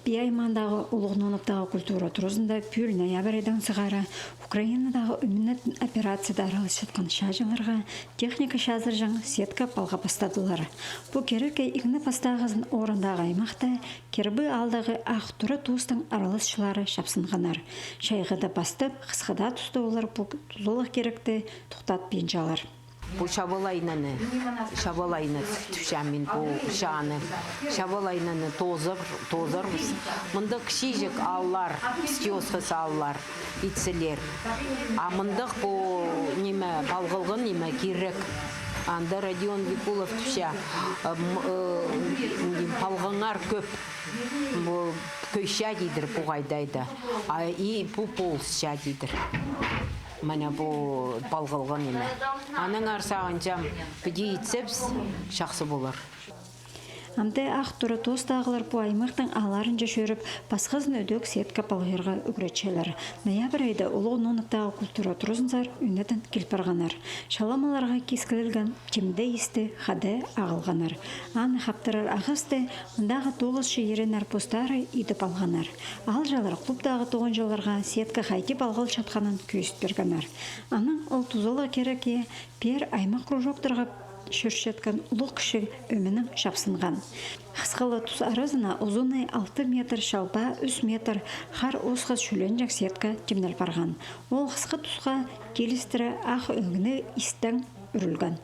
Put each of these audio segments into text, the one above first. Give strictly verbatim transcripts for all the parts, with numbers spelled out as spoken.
Пии аймағындағы Улуғ Ноноптағы культура туразында пӱӱл ноябрь айдаң сығара Украинадағы ӱмінетін операцияда араласчатхан чааҷыларға техника чазырҷаң сетка палғап пастадылар. Пу кирекке иң не пастағызын орындағы аймахта Кирбі аалдағы Ах Тура тоостың араласчылары чапсынғаннар. Чайғыда пастап, хысхыда туста олар пу тузалығ киректі тохтатпинчалар. Пу чабал айнаны, чабал айнаны тіпчем мин пу чааны. Чабал айнаны тоозар, тоозарбыс. Мындағ кічіҷек ааллар, піске осхас ааллар, итселер. А мындағ пу ниме, палғалған ниме, кирек. Анда Родион Викулов тіпче, м, э, палғаңар кӧп. Пу кӧйче тидір пу хайдағ-да. А и пу полысча тидір. Мына пу палғалған ниме. Аннаңар сағынчам, піди итсебіс, чахсы полар. Амды Ах Тура тоостағылар пу аймахтың аалларынҷа чӧріп, пасхазын ідӧк сетка палғирға ӱгретчелер. Ноябрь айда Улуғ Ноноптағы культура туразынзар ӱнетін кил парғаннар. Чаламаларға кискілелген тимде исті хада ағылғаннар. Аны хаптырар ағасты мындағы тоғысчы иреннер постары идіп алғаннар. Аалҷылар клубтағы тоғынҷыларға сетка хайди палғалчатханын кӧзіт пиргеннер. Анаң ол тузалығ кирекке пеер аймах кружоктарға чӧрчеткен улуғ кічіг ӧменең чапсынған. Хысхы ла тус аразына узуны алты метр, чалбаа ӱс метр хар осхас чӱленҷең сетка тимнел парған. Ол хысхы тусха килістіре ах ӧңніг истең ӱрілген.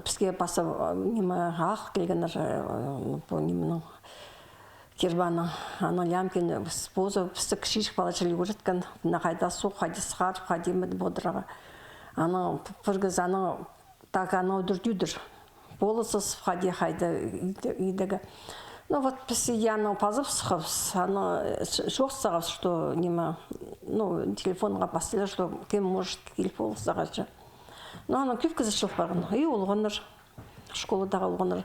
Піске паза, э, ниме, ах килгеннер, э, пу нименің, Кирбаның, аның лямкин, піс позы, пісті кічіҷек пала чіли ӱгреткен, мына хайда суғ, хайди сығарып, хайди ниме одырарға. Аның пір кізі, аның так, аның ӱдір-тӱдір. Полысыс, хайди, хайда, иде-, идеге. Ну вот, піс, я, аның пазып сыххабыс, аның, э, с-, чоохтап сыххабыс, что, ниме, ну, телефонға пастыра, что кем может киліп полысарға чи. Ну, аның кӧп кізі чыл парған. И олғаннар школадағы олғаннар,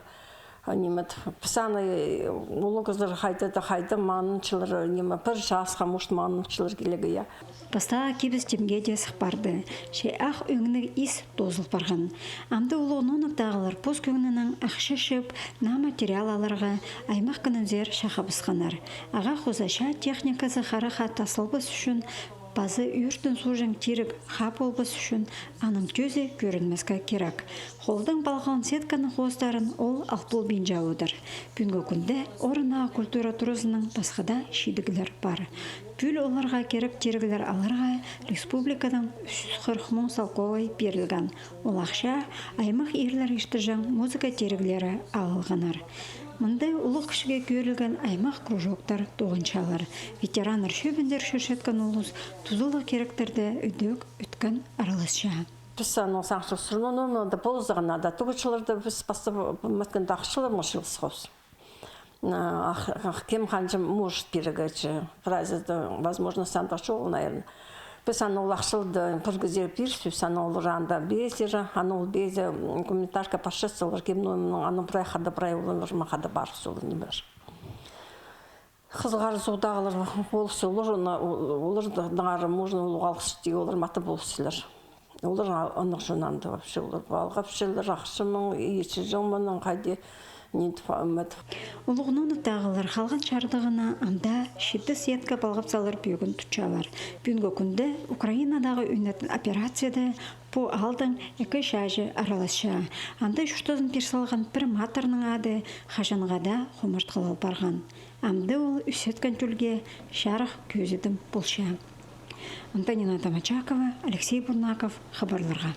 а, ниме, піс аны, э, улуғ кізілер хайда-да, хайда маңнанчалар, ниме, пір часха, может, маңнанчалар килерге, я. Пастағы кибіс тимге дее сых парды. Че ах ӧңніг ис тоозыл парған. Амды Улуғ Ноноптағылар пос кӧңнінең ахча чыып, наа материал аларға аймах кінінзер чахабысханнар. Ағаа хоза чаа техниказы харахха тасталбас ӱчӱн пазы ӧӧртін суғҷаң тиріг хаа полбас ӱчӱн аның тӧзі кӧрінмеске кирек. Холдаң палғалған сетканың хоостарын ол ал полбинча одыр. Пӱӱнгі кӱнде орындағы культура туразының пасха даа чидіглер пар. Пӱӱл оларға кирек тиріглер аларға республикадаң ӱс чӱс хырых муң салковай пирілген. Ол ахча аймах ирлер иртірҷең музыка тиріглері алылғаннар. Мында улуғ кічіге кӧрілген аймах кружоктар тоғынчалар. Ветераннар чӧбіндер чӧрчеткен улус тузалығ киректерде ідӧк ӧткін араласча. Піс аның сағынчабыс, ну, ну, ну, да полызығына да, туғынчалар да піс пастап, м, ӧткенде ахчалар мыйыл сығабыс. А, ах, ах, кем ханҷа может пирерге чи, прайзы даа, возможно, сандах чоғыл, наверное. Піс аны ол ахчаларды пір кізее пирібіс, аны олар анда пирзер, аны ол пирзе, м, гуманитарка парчатса, олар кем, ну, м, аны прай хада, прай олар, ма хада парыбыс, олар нимелер. Хызығ Хара суғдағылар полысча, олар, олар да, даңар, можно, улуғ алғыс тиге, олар маты полысчалар. Олар а-, аннаңар чоннанда вообще, олар палғапчалар, ахча маң, итче чон маң, хайди, ниме, ниме. Улуғ Ноноптағылар халған чардығына анда читі сетка палғап салар пӧгін тутчалар. Пӱӱнгі кӱнде Украинадағы ӱнетін операцияда пу аалдаң ікі чааҷы араласча. Анда чуртазын пир салған пір матырның ады хаҷанға даа хумартхылал парған. Амды ол ӧсчеткен тӧлге чарых кӧзідім полча. Антонина Домочакова, Алексей Бурнаков, хабарларға.